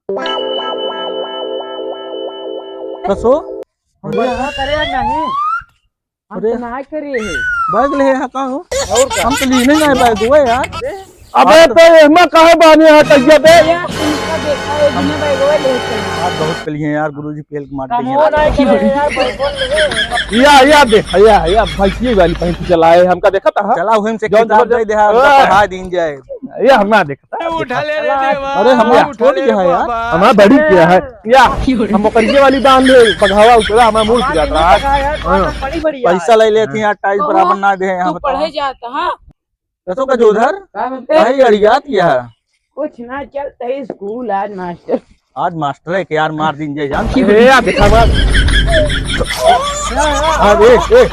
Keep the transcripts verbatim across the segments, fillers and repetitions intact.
कसो? हम अरे बड़का करे हैं नहीं। हम अरे। तो ना करे हैं। बैग ले है का हो? और का? हम तो लीने ना है बैग हुआ यार। अबे तो एमा काहे बानी है तैया बे? यार, तुमका देखा है, बिना बैगवा ले चला। आज बहुत पलिए हैं यार, गुरुजी पेल के मार दिए। कमो ना करे यार, बैगवा ले। या, या देख, या, या भैंसिए वाली पहन के चला है, हमका देखा था? चला, वहीं से जौन किताब जबरदस्त दे दे, हमका हाँ। पढ़ा दीन जाए। ये हम ना देखता। उठा ले रे देवा, अरे, हम उठा छोड़ ले रे बाबा। हमारा बड़ी किया है। या, हम ओकर ये वाली बांध ले, बघावा उतरा, हमारा मूड हमारा जाता है। हाँ। बड़ी, बड़ी पैसा ले लेते हैं यार, टाइल बराबर ना दे हैं, तू हम पढ़े बताओ। जाता, हाँ? रसो का जो उधर, का बोलते? भाई अड़ियात यह। कुछ ना, चलते ही स्कूल आज मास्टर। आज मास्टर है कि यार, मार दीन जाए, जान। ए, यार, देखा बात। आज, ए, ए,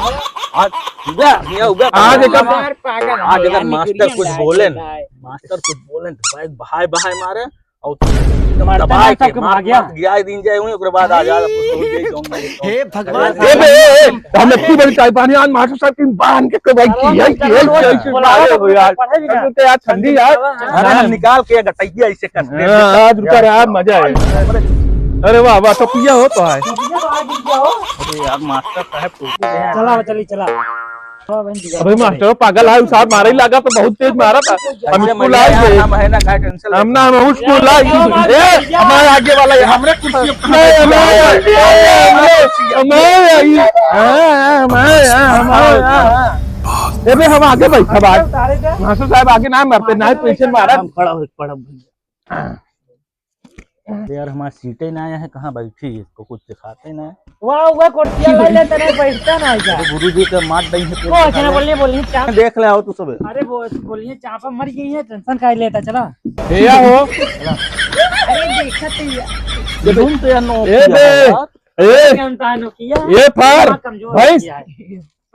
आज, उबे, ये उबे। आज एकदम यार, पागल आज है अगर यार, मास्टर निकली कुछ ना बोले ना, जाए। मास्टर कुछ बोले तो भाई, भाई, भाई मारे। और एकदम मास्टर दबाए साहब के के मार, मार गया। मार गिराए दीन जाए हुए, ओकरे बाद आ जा, कुछ हो जाए, जौन नहीं, जौन। हे भगवान। ए बे, ए, ए, हम इतनी बड़ी चाय पानी आज मास्टर साहब की बांध के कोई की है, की है, की है, की है, अरे हो यार। पढ़े भी ना। तो यार ठंडी यार। अरे हम निकाल के गटैया ऐसे करते हैं। हाँ, आज रुका रहा, मजा आए। अरे वाह, वाह, तो पिया हो तो है। अरे यार, मास्टर साहब टोपी दे। चला, चली, चला। अबे मास्टर पागल है, उ साहब मारे ही लगा तो बहुत तेज मारा था। हम अरे स्कूल महीना आई गए। यार, महीना का टेंशन हम ना, हम स्कूल आई। ए, हमारे आगे वाला ये हमरे कुर्सी पे नहीं, नहीं, नहीं, नहीं, नहीं, नहीं, नहीं, नहीं, नहीं, नहीं, नहीं, नहीं। ए बे, हम आगे बैठा बात। मास्टर साहब आगे ना मरते, ना पीछे मारा। हम खड़ा हो, खड़ा हो। यार, हमार सीटे ना आया है, कहाँ बैठी है, इसको कुछ दिखाते ना है। वाह, वह कुर्सियाँ ले लेते नहीं, बैठता ना है क्या? अरे, गुरु जी के मार दई है, वो ऐसे ना बोलिए, बोलिए, चाप। देख ले, आओ तू सब। अरे, वो बोलिए, चापा मर गई है, टेंशन काहे लेता, चला। भैया हो। अरे, देखा तो ये। ये तुम तो यार नो ए किया बे। यार। ए, जानता है नो किया? ये फार, कमजोर भैंस। किया है।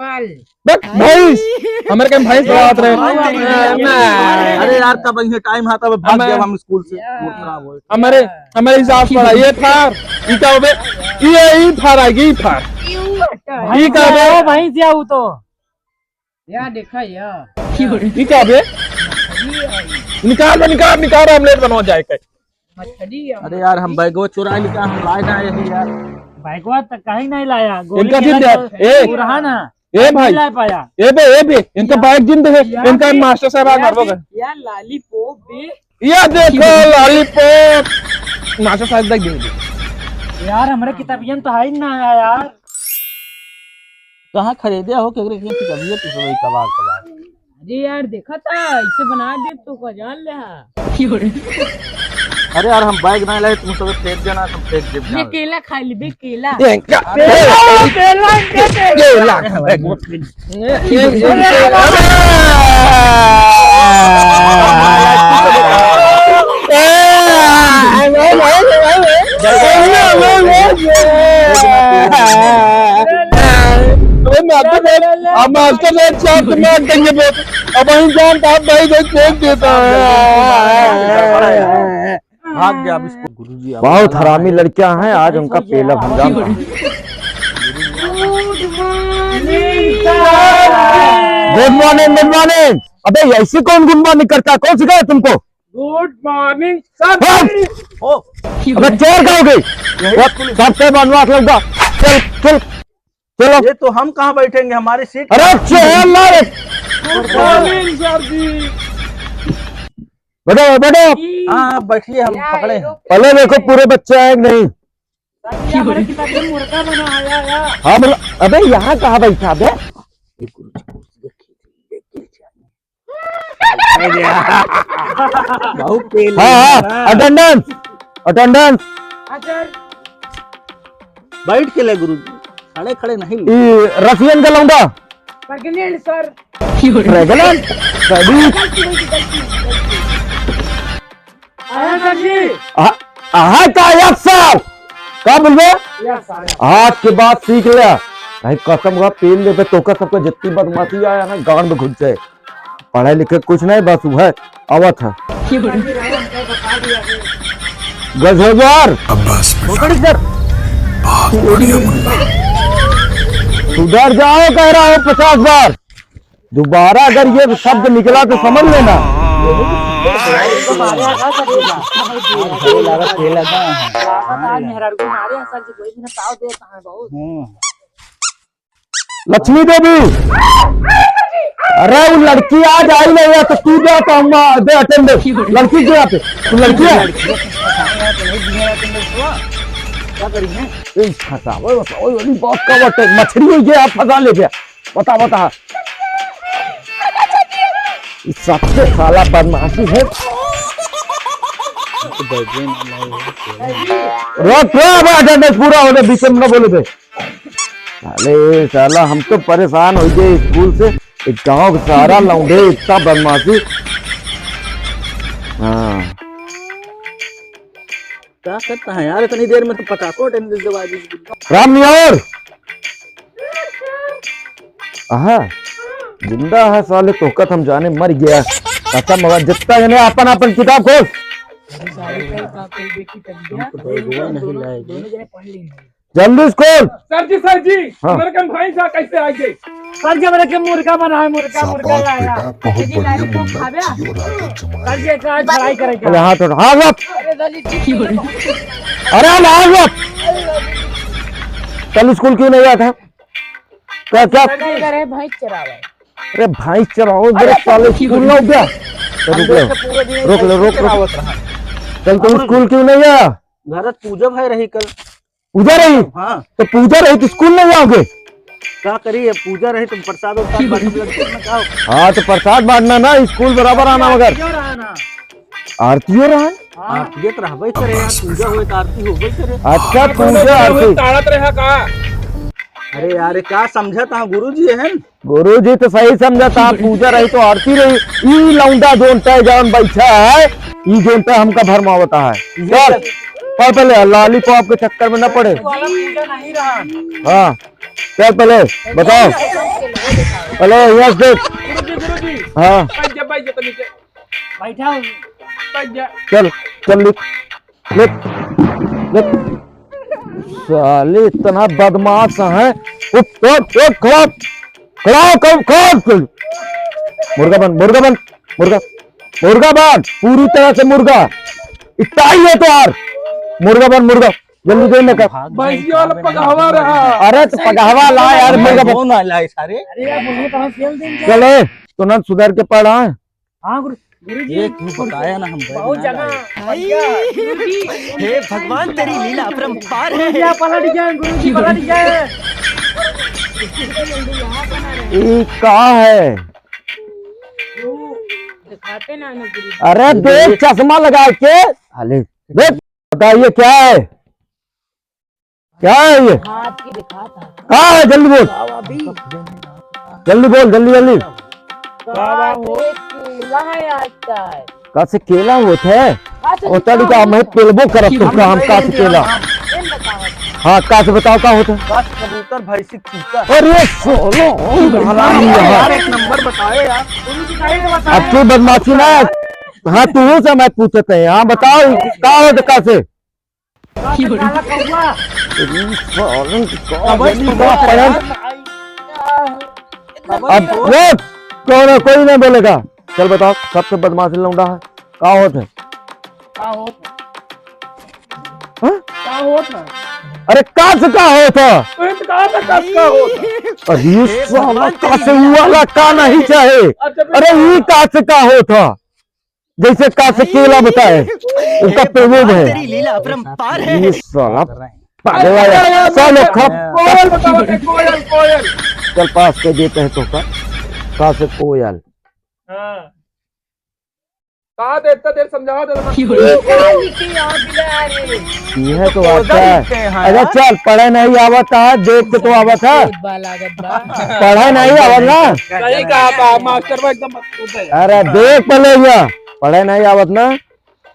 पाल। बक, भैंस। हमरे के भैंस दौड़ावत रहे। अरे यार, तब इहे टाइम हा, तब भाग हमें गया हम स्कूल से, मूड खराब हो। हमारे, हमारे हिसाब से पड़ा, ये फार, ई का बे? ये, ई फार आ गई, ई फार। ई का बे? भैंस या उ तो। या देखा या। ई का बे? निकाल बे, निकाल, निकाल, आमलेट बनवा जाए के। मछली या अरे यार, हम बैगवा चुरा ली का, हम लाए ना यही यार। बैगवा तो कहीं नहीं लाया, गोली इनका खेला दिन दे, तो ए। पूरा ना। ए भाई, नहीं ला पाया। ए बे, ए बे, इनका या, बैग दिन दे, या इनका बे, मास्टर साहब आज या मारबो बे, कर। या लॉलीपॉप बे। या देखो लॉलीपॉप। मास्टर साहब देख दे। यार, हमरे किताबियन तो है ही ना यार। कहाँ खरीदे हो, केकरे के किताबियन तो सब कबाड़ कबाड़। अरे यार, देखा था, इसे बना दे तो का जान ले हा। अरे यार, हम बैग ना लाए, तुम सब फेंक देना, हम फेंक दे ये जाओ। केला खा ली बे, केला। ये क्या? केला, केला, केला। केला। अबे मास्टर साहब, अब मास्टर साहब चाप के मार देंगे बे। अब वहीं जान तो आप भाई देख फेंक देता है। भाग गया अब इसको। गुरुजी, अब बहुत हरामी लड़कियां हैं, आज उनका पेलब हम जानता हूँ। गुड मॉर्निंग, गुड मॉर्निंग। अबे ऐसे कौन गुड मॉर्निंग करता है? कौन सिखाया तुमको? गुड मॉर्निंग सर। हाँ। ओ। अबे चोर का हो गई? यही सब, सबसे बनवास लूंगा। चल, चल। चलो। ये तो हम कहाँ बैठेंगे, हमारी सीट अरे कहाँ? चल ना रे। गुड मॉर्निंग सर जी। बैठो, बैठो। हाँ, हाँ, बैठिए, हम पकड़े हैं। पहले देखो पूरे बच्चे आए कि नहीं। सर जी, हमारे किताब में मुर्गा बना आया, आया। हाँ, बोलो। अबे यहाँ कहाँ बैठा बे? बहुत तेज हाँ, है। हाँ, अटेंडेंस, अटेंडेंस। हाँ, सर। बैठ के ले गुरुजी, खड़े खड़े नहीं ले। ई रसियन का लौंडा। प्रेग्नेंट, सर। प्रेग्नेंट? सभी। गलती हुई, गलती हुई, गलती हुई। हाँ, सर जी। आ, आ, का यस सर? का बोलबे? यस सर। आज के बाद सीख ले। नहीं कसम का पेल लेबे तो का सबका जितनी बदमाशी आया ना गांड में घुस जाए। पढ़े लिखे कुछ नहीं, बस वह आवत है। गजोजार। अब्बास बेटा। बहुत बढ़िया मुन्ना। सुधर जाओ, कह रहा हूँ पचास बार। दोबारा अगर ये शब्द निकला तो समझ लेना। भाई, तो मारे हैं, का करेगा? हाँ, भाई, लागत खेला था। लागत आज मेहरारू को मारे हैं, सर जी, कोई भी ना ताव देता है बहुत। हम्म। लक्ष्मी देवी, अरे वो लड़की आज आई नहीं है तो तू दे तो हम दे अटेंडेंस। लड़की के यहाँ पे, तू लड़की है? क्या करी है? ए, फंसावे, फंसावे वाली बात का बात है? मछली हो गया, आप फंसा ले गया। बता, बता। ई सबसे साला बदमाशी है। रोक, रोक, अटेंडेंस पूरा होने, बीच में न बोले दे। अरे साला, हम तो परेशान हो गए स्कूल से। एक गांव का सारा लौंडे इतना बदमाशी। हाँ। क्या करता है यार, इतनी देर में तो पचासों अटेंडेंस दबा दी। राम नियार। आहा, जिंदा है साले, तोहका त हम जाने मर गया। अच्छा, मगर जितना जने आपन आपन किताब खोल। जल्दी स्कूल। सर जी, सर जी, हाँ। हमारे कन भैंस आ कैसे आ गई? सर जी, हमारे के मुर्गा बना है, मुर्गा, मुर्गा शाबाश लाया। बेटा, बहुत जी, बढ़िया लाइट को मुन्ना, खावे। जियो राजा जमाए। सर जी, एक आज लड़ाई करेगा। अरे हाथ उठा, हाथ उठा। अरे दलित जी। अरे हाथ उठा। कल स्कूल क्यों नहीं आया था? क्या, क्या? सर जी, अरे भैंस चरावे। अरे भैंस चराओ, मेरे साले स्कूल ना हो गया? तो रुक लो, रोक लो, रोक लो। कल तुम स्कूल क्यों नहीं आया? घर पूजा भाई रही कल। पूजा रही? हाँ। तो पूजा रही तो स्कूल नहीं जाओगे? का करी, अब पूजा रही तो प्रसाद उरसाद बांटब लग जाए ना, का हो? हाँ, तो प्रसाद बांटना ना, स्कूल बराबर आना मगर। क्यों रहा ना? आरती हो रहा है? हाँ। आरती तो रहबे करे यार, पूजा होए तो आरती होबे करे। अच्छा, पूजा आरती। ताड़त रहा का? अरे यार, का समझत हा गुरुजी है? गुरुजी तो सही समझत हा, पूजा रही तो आरती रही। ई लौंडा जोन तय जान बैठा है, ई जोन तय हमका भरमावता है। चल, पढ़ पहले, लॉलीपॉप के चक्कर में न पड़े। वाला पूजा नहीं रहा। हाँ, चल पहले, बताओ। पहले यहाँ से देख। गुरुजी, गुरुजी। हाँ। बैठ जा, बैठ जा, तनी के। बैठा हूँ। बैठ जा। चल, चल लिख। लिख, लिख। साले इतना बदमाश है। उठ, उठ, उठ, खड़ा। खड़ा हो, खड़ा, खड़ा हो। मुर्गा बन, मुर्गा बन, मुर्गा। मुर्गा बन, पूरी तरह से मुर्गा। इतना ही है तो यार। मुर्गा बन, मुर्गा। जल्दी दे ना कर। भैंसिया वाला पगहवा रहा। अरे तो पगहवा ला यार, मुर्गा बन। कौन आला है सारे? अरे यार, मुर्गा तो हम खेल देंगे। चले, तो ना सुधर के पढ़ा। हाँ गुरु, गुरुजी, ये तू बताया ना, हम बहुत जगह। हे भगवान, तेरी लीला अपरंपार है। गुरुजी, आप पलट गए, गुरुजी पलट गए। ये का है? दिखाते ना, ना गुरुजी। अरे देख, चश्मा लगा के। अरे देख, बताइए क्या है? क्या है ये? हाथ की दिखा था। कहाँ है? जल्दी बोल। बाबा भी। जल्दी बोल, जल्दी, जल्दी। बाबा हो। कासे केला है आज का है? कासे केला होत है? कासे होता नहीं का, मैं पेलबो करब तो का हम कासे केला। हाँ, कासे बताओ का होत है? कासे कबूतर भैंसी चूता। अरे सोलो, हराम यार, यार। एक नंबर बताए यार। अब तू बदमाशी ना। हाँ, तू से मैं पूछते हैं। हाँ, बताओ, का होत है कासे? काला कौआ। तेरी सालन की का अबे बोली तू का बोल पढ़न? अब वो कौन है? कोई नहीं बोलेगा। चल बताओ, सबसे बदमाश लौंडा है, का होत है? का होत है? हाँ? का होत है? अरे का से का होत है? तो ये तो कहा था का से का होत है? अरे ये साला का से हुआ ला का नहीं चाहे? अच्छा, अरे ये का से का होत है? जैसे का से केला बताए, उनका प्रेमो में है। तेरी लीला अपरंपार है। ये साला पागल है। चलो, खप-, कोयल बताओ, कोयल, कोयल। चल, पास कर देते हैं तो का, का से कोयल। हाँ। कहा दे, इतना देर समझावा दे, ये का लिखी आप बिला रे? यह तो आता है। अच्छा, चल, पढ़े नहीं आवत है, देख के तो आवत है। बहुत बार लागत बा। पढ़े नहीं आवत ना। सही कहा बा, मास्टर बा एकदम। अरे देख पहले, यहाँ पढ़े नहीं आवत ना।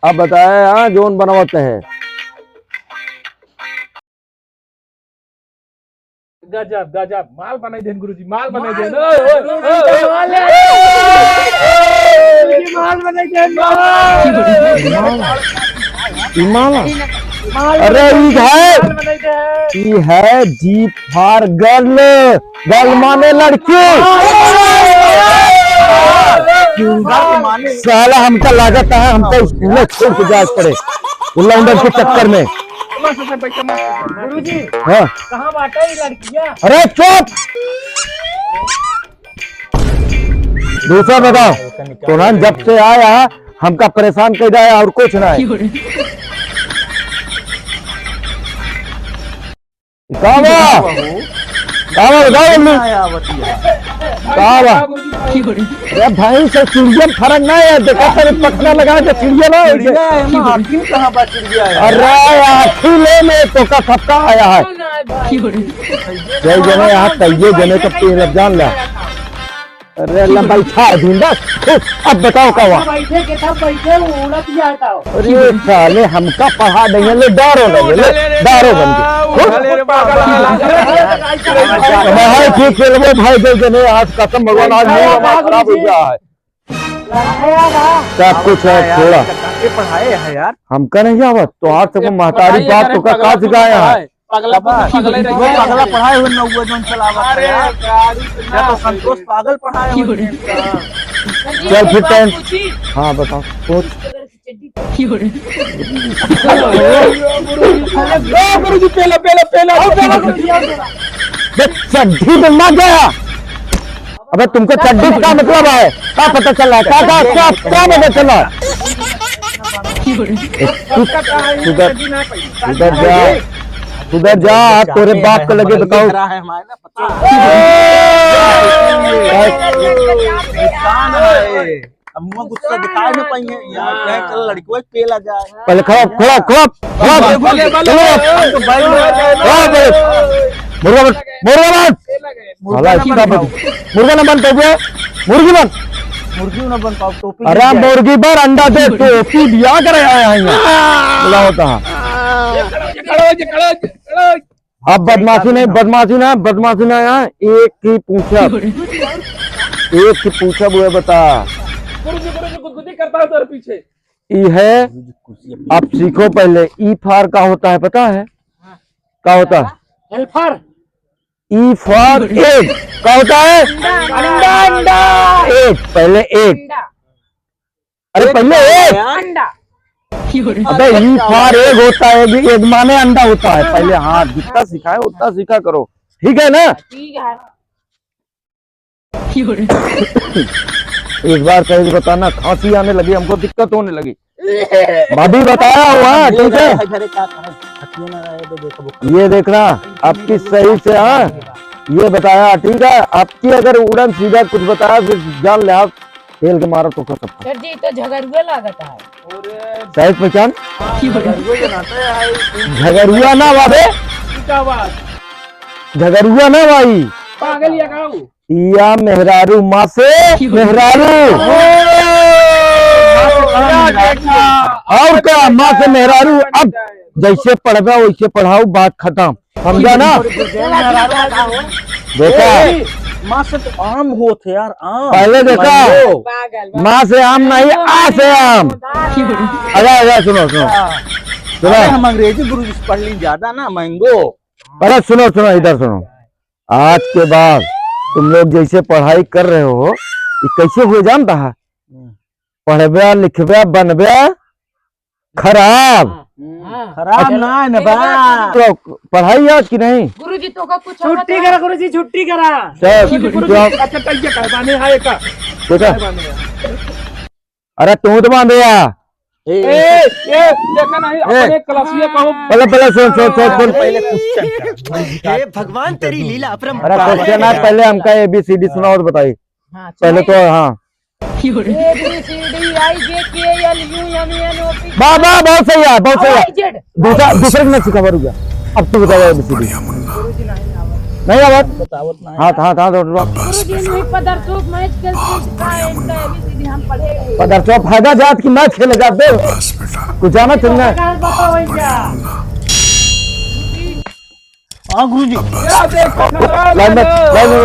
अब बताए, हाँ, जोन बनवत है। गजब, गजब, माल बनाई देन गुरुजी, माल बनाई देन। ओए, ओए, ओए, ओए। माल बनाई देन, माल। ई माल। माल अरे, बनाई ई देन, है, माल बनाई देन। ई है G for girl, girl माने लड़की। साला हमका लागत है, हमका स्कूल छोड़ के जाए पड़े, वो लौंडन के चक्कर में। गुरुजी, हाँ। कहाँ बाटे ई लड़किया? अरे चुप! दूसरा बताओ, तुरंत जब से आया है, हमका परेशान कर दिया है और कुछ ना है। का बा? का बा? बताओ जल्दी। का बा? अरे भाई, से चिड़िया में फर्क ना है, देखा तेरे पखना लगा के चिड़िया ना है। चिड़िया है ना, आखिर कहाँ बा चिड़िया है? अरे आखिर ले में तो का खपका आया है। जय जने यहाँ तइये जने का पेड़ अब जान ला। अरे अल्लाह बैठा है दिन बस। खुश। अब बताओ का हुआ? बैठे के तब बैठे, वो उड़त जाता हो। अरे साले, हमका पढ़ा देंगे, ले डारो लगे, ले डारो बन के। खुश। भाई ठीक खेलबो भाई, जय जने आज कसम भगवान, आज मूड हमारा खराब हो गया है। सब कुछ है, छोड़ा। ये पढ़ाए है यार। हमका नहीं आवत, तो आज तक महतारी बाप तो का, का सिखाया है? पगला, पगला ही रही है। पगला पढ़ाए हुए नौवे जौन चलावत है। अरे, गाड़ी पे या तो ना संतोष पागल पढ़ाए हुए हैं। चल, फिर बात टाइम। पूछी। हाँ, बताओ, पूछ। ओ, गुरुजी, पहला, पहला, पहला, पहला, गुरुजी, आओ, पहला। देख, चड्ढी पे ना गया। अबे, तुमको चड्ढी से का मतलब है? का पता चल रहा है? का, का, का, का पता चल रहा है? तू सुधर, सुधर जा, सुधर जा, तोरे बाप को लगे बताओ। दिख रहा है हमारे ना, पता है। अब मुँह गुस्सा दिखाए ना पाइए यार, कहे चल लड़कियों पेला जाए। पहले खड़ा, खड़ा, खड़ा, खड़ा। बोले, बोले, बोले। खड़ा, बोले। मुर्गा बन, मुर्गा बन। साला इतना बन। मुर्गा ना बन, टोपिया। मुर्गी बन। मुर्गी ना बन पाओ, टोपी अरे मुर्गी बन, अंडा दे, टोपी दिया करे आया है यहाँ। बोला होता है। खड़ा हो जा, खड़ा हो जा, खड़ा हो जा। अब बदमाशी नहीं, बदमाशी ना, बदमाशी ना यहाँ। एक ही पूछब, एक ही पूछब, वो बता। गुरुजी, गुरुजी, गुदगुदी करता हूँ तेरे पीछे। ई है, अब सीखो पहले, ई फार का होता है, पता है? का होता है? हेल्पर। ई फॉर एग। का होता है? अंडा, अंडा। एग, पहले एग। अंडा। अरे, पहले एग। अंडा। अबे, ई फॉर एग होता है, एग, एग माने अंडा होता है। पहले, हाँ, जितना सिखाए, उतना सीखा करो। ठीक है ना? ठीक है। एक बार कहीं बताना, खांसी आने लगी, हमको दिक्कत होने लगी। भाभी बताया हुआ, ठीक है? ये देखना, आपकी सही से, हाँ, ये बताया, ठीक है? आपकी अगर उड़न सीधा कुछ बताया, फिर जान ले आप, तेल के मारा तो सब। सर जी, तो झगड़ुआ लागत है। सही पहचान? झगड़ुआ ना बाबे। झगड़ुआ ना भाई। पागल या का? या मेहरारू, माँ से मेहरारू। और का, माँ से मेहरारू। अब जैसे पढ़बा वैसे पढ़ाऊ, बात खत्म, समझा ना? देखा? माँ से तो आम होत है यार, आम। पहले देखा? माँ से आम नहीं, आ से आम। अरे, अरे, सुनो, सुनो। सुनो। हम अंग्रेजी गुरु जी से पढ़ ली ज्यादा ना, मैंगो। अरे सुनो, सुनो, इधर सुनो। आज के बाद तुम लोग जैसे पढ़ाई कर रहे हो, ये कैसे हुए जानता है? हम्म। पढ़बे, लिखबे, बनबे खराब। हम्म। हाँ। खराब ना है ना बा। तो पढ़ाई याद की नहीं? गुरुजी, तो का कुछ छुट्टी करा, गुरुजी, छुट्टी करा। चल, गुरुजी, गुरुजी, चल। अच्छा, कहिए, कहबाने है का? देखा? कहबाने है। अरे तू तो बांधे या। ए, ए, देखा नहीं, ए। अपने क्लासिया कहो। पहले, पहले सुन, सुन, सुन, सुन। पहले क्वेश्चन कर। हे भगवान, तेरी लीला अपरंपार। अरे क्वेश्चन है, पहले हमका A B C D सुनाओ तो बताइए। हाँ, पहले तो, हाँ। A B C D I J K L U M N O P। वाह, वाह, बहुत सही है, बहुत सही है। हवाई जेट। दूसरा, दूसरे को ना सिखावा, रुक जा। अब तू बता, A B C D। नहीं आवाज? बतावत नहीं। हाँ, हाँ, हाँ, तो गुरुजी, नहीं पदरचोप मैच खेलते हैं, इसका A B C D हम पढ़े हैं। पदरचोप हैगा जात की मैच खेले जात दे। कुछ जाना चलना है। बताओ भैया। हाँ, गुरुजी। लाइन में, लाइन में,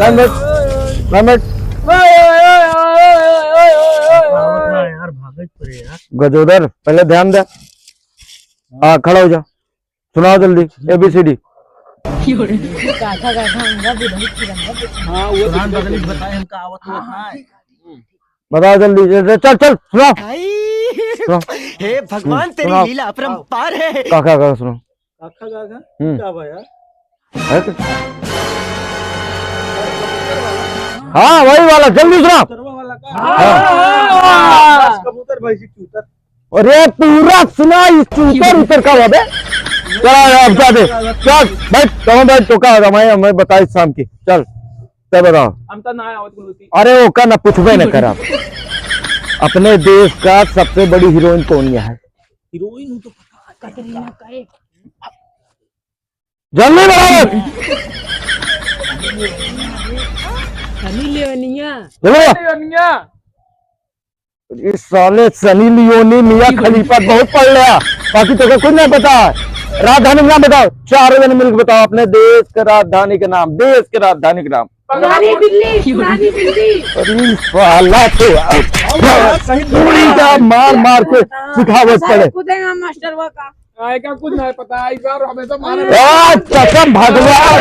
लाइन में, लाइन में। यार, भागत पड़े यार। गजोदर, पहले ध्यान दे। हाँ, खड़ा हो जा। सुनाओ जल्दी, A B C D। काका, काका, अंगा बुढ़ऊ की रंगा बुढ़ऊ। हाँ, वो कुरान बदली बताए, हमका आवत हुआ था। बताओ जल्दी, ए, ए, चल, चल, सुनाओ। आई। सुनाओ। हे भगवान, हम्म, तेरी सुनाओ। लीला अपरंपार है। का, का, का, सुनाओ। काका, काका, हम्म। का बा यार? है तो? हाँ, वही वाला, जल्दी सुनाओ। कबूतर वाला का? हाँ। बस कबूतर भाई जी, कबूतर। अरे पूरा सुना, इस चूतर उतर का हुआ बे? चल, अब जा दे। चल, बैठ, तमाम बैठ, तो का होगा? मैं, मैं बताई शाम की। चल, तब बताओ। हम तो ना आवत कुल होती। अरे, ओका ना पूछबे ना करब। अपने देश का सबसे बड़ी हीरोइन कौन है? हीरोइन हो तो पता है। कटरीना कैफ। जल्दी बताओ। सनी लियोनिया। जल्दी बताओ। लियोनिया। इस साले सनी लियोनी मियाँ खलीफा बहुत पढ़ लिया, बाकी तो कुछ नहीं पता। राजधानी का नाम बताओ, चारों जने मिलकर बताओ अपने देश के राजधानी के नाम, देश के राजधानी के नाम। पुरानी दिल्ली, पुरानी दिल्ली। अरे साला तो पूरी का मार मार के सिखावत पड़े। कूदेगा मास्टरवा का। आएगा कुछ नहीं पता, इस बार हमें तो मारे। ए, कसम भगवान।